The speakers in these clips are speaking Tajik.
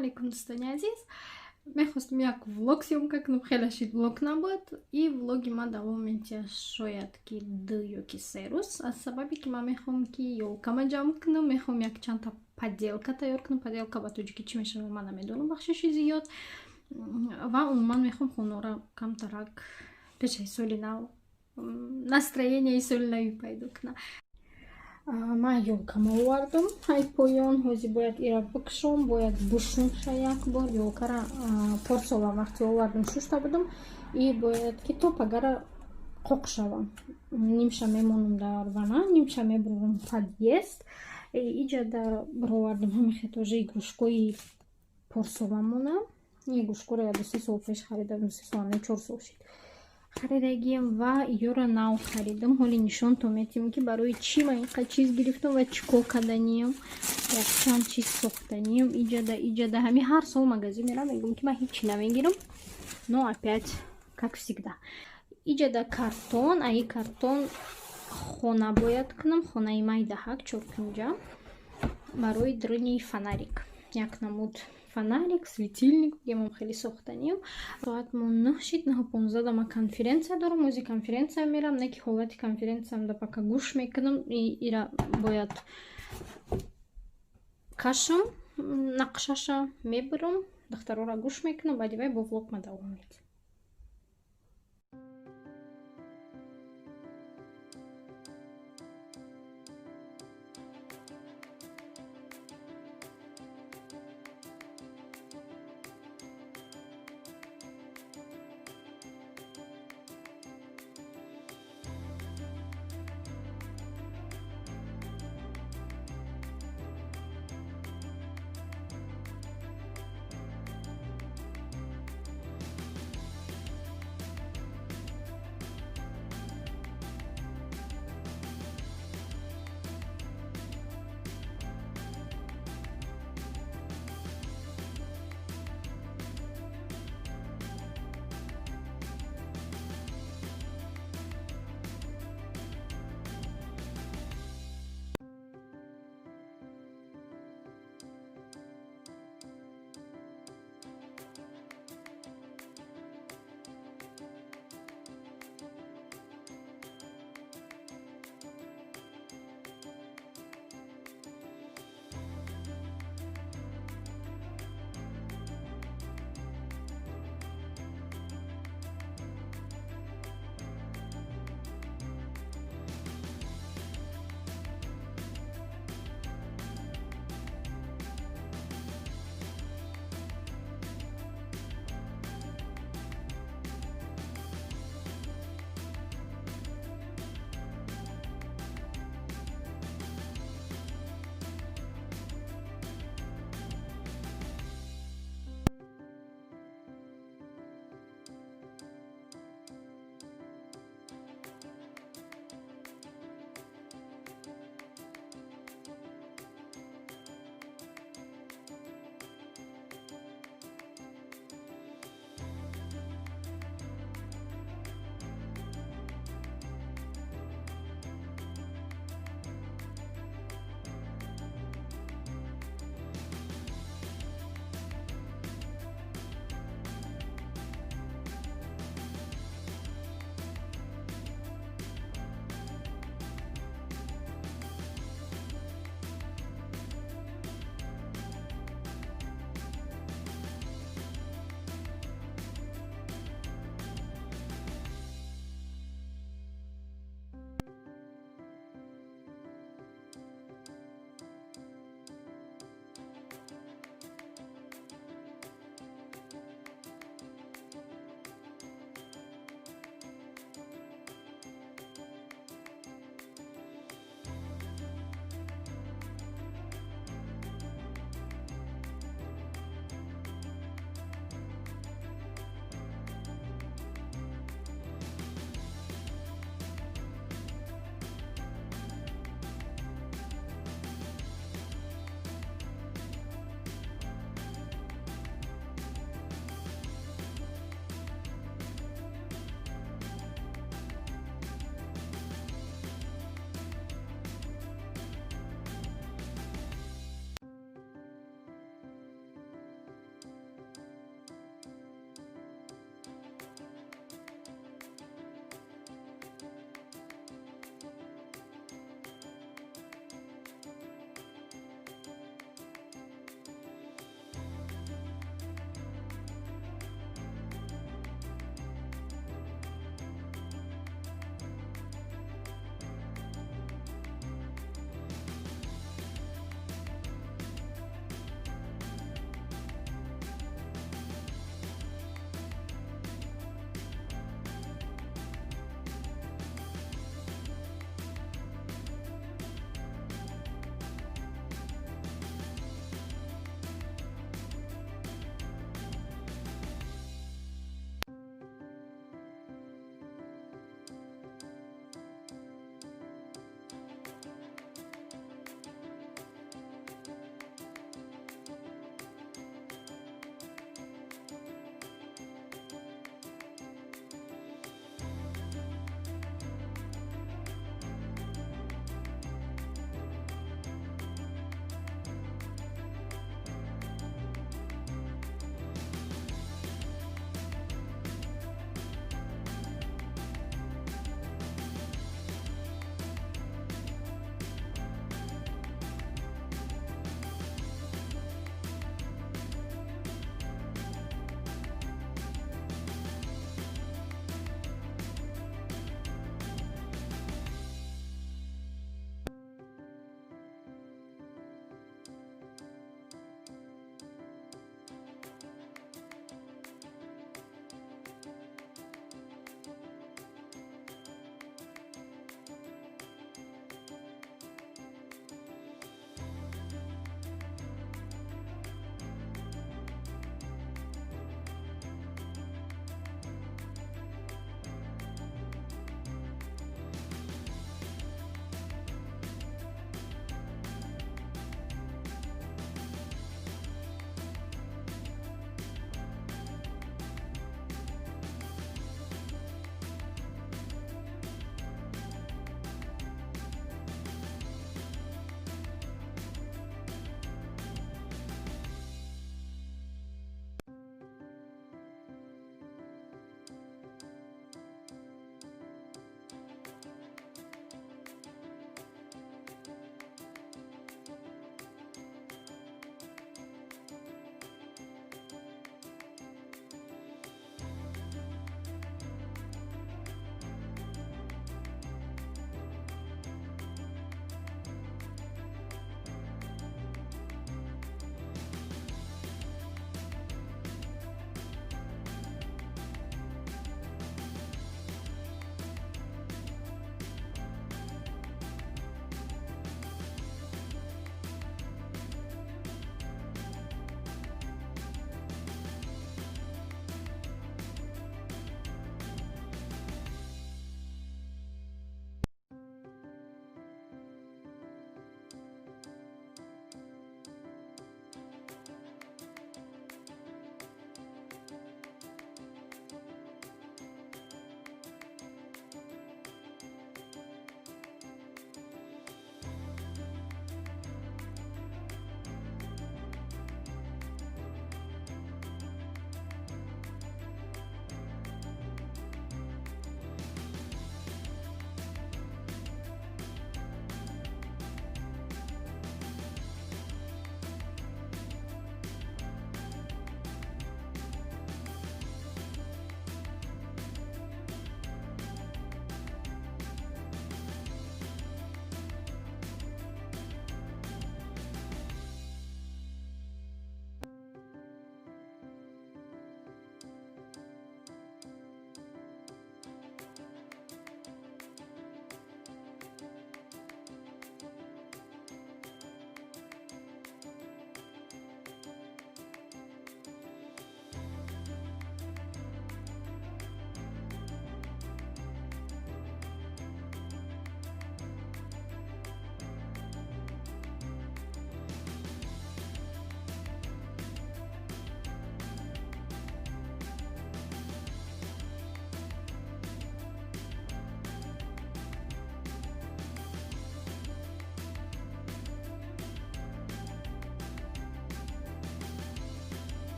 Алейкум, дӯстони азиз. Мехостам як влог съёмка кунам, хеле шид влог набуд. И влоги ман давом метиҳад, шояд ки 2 ё ки 3 рӯз, аз сабабе ки ман мехоҳам, ки ёлкама ҷамъ кунам, мехоҳам якчандта поделка тайёр кунам. Поделка ба тоҷикӣ чӣ мешавад, ман намедонам, бахшиши зиёд. Ва умуман мехоҳам хонора камтарак пешаи соли нав настроенияи соли навӣ пайдо кунам. Ман ёлкама овардам ай поён, ҳозир бояд ира бикшом, бояд бушумша як бор. Ёлкара порсолам вақте овардам, шушта будам, и бояд ки то пагара қоқ шавам. Нимша мемонам дар вана, нимша мебурам подъезд. Иҷада баровардам ҳамихе тоже игрушкои порсоламона. Игрушкоро як ду се сол пеш харидам, 2-3 сол не, 4 сол шид харидагиам, ва ёра нав харидам. Ҳоли нишонтон метиҳам, ки барои чӣ ман инқадр чиз гирифтам ва чӣ кор карданиям. Якчанд чиз сохтаниям. Иҷада ҳами ҳар сол магазин мерам, мегӯям, ки ман ҳечи намегирам, но опять, как всегда, иҷада картон, аи картон хона бояд кунам, хонаи майдаҳак, чоркунҷа, барои дрини фонарик, як намуд фонарик, светильник бигемам, хеле сохтаниям. Соат мо 9 шид, 9:15 да ма конференсия дорам. Ози конференсия мерам, не ки ҳолати конференсиям да пока гӯш мекунам, ира бояд кашам, нақшаша мебурам, духтарора гӯш мекунам, баъди вай бо влог ма давом медиҳам.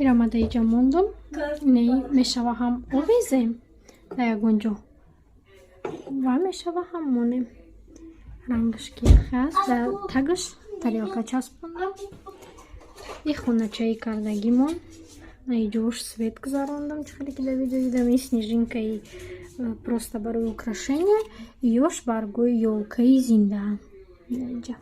Ира ма да иҷа мондум. Инаи мешава, ҳам овезем дар ягон ҷо ва мешава, ҳам монем. Рангаш ки ҳаст, дар тагаш тарелка часпондам. И хоначаи кардагимон, иҷош свет гузарондам, чӣ хеле ки дар видео дидам. И снежинкаи просто барои украшения, ёш баргои ёлкаи зинда иҷа.